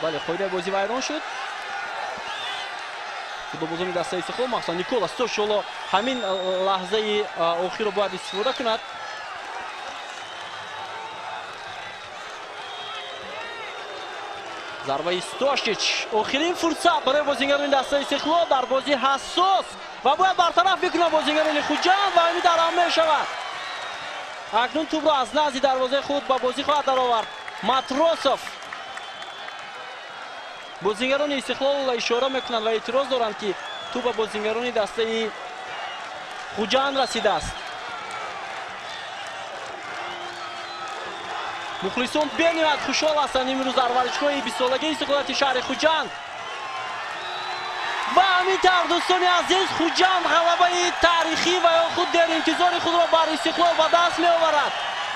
Speaker 1: Бале, қоидаи бозӣ вайрон шуд. Футболбозони дастаи Истиқлол, махсусан Никола Стош, ҳоло ҳамин лаҳзаи охирро бояд истифода кунад. Зарбаи Стошич, охирин фурсат барои бозингарони дастаи Истиқлол дар бозии ҳассос ва бояд бартараф бикунад бозингарони Хуҷанд ва ҳамин тавр ҳам мешавад. Акнун тӯбро аз назди дарвозаи худ ба бозӣ хоҳад даровард Матросов. Бозингарони Истиқлол ишора мекунанд ва эътироз доранд, ки тӯп ба бозингарони дастаи Хуҷанд расидааст. Мухлисон бениҳоят хушҳол ҳастанд имрӯз дар варзишгоҳи 20-солагии истиқлолияти шаҳри Хуҷанд. Ва ҳамин тавр, дӯстони азиз, Хуҷанд ғалабаи таърихӣ ва ё худ деринтизори худро бар Истиқлол ба даст меоварад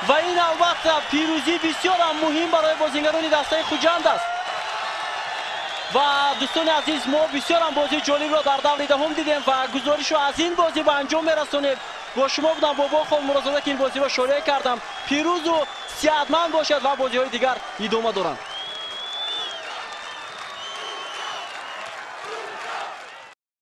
Speaker 1: ва ин албатта пирӯзии бисёрам муҳим барои бозингарони дастаи Хуҷанд аст. Ва дӯстони азиз, мо бисёрам бозии ҷолибро дар даври даҳум дидем ва гузоришро аз ин бозӣ ба анҷом мерасонем. Бо шумо будам Бобо Холмурозода, ки ин бозиро шореҳ кардам. Пирӯзу сиҳатманд бошад ва бозиҳои дигар идома доранд.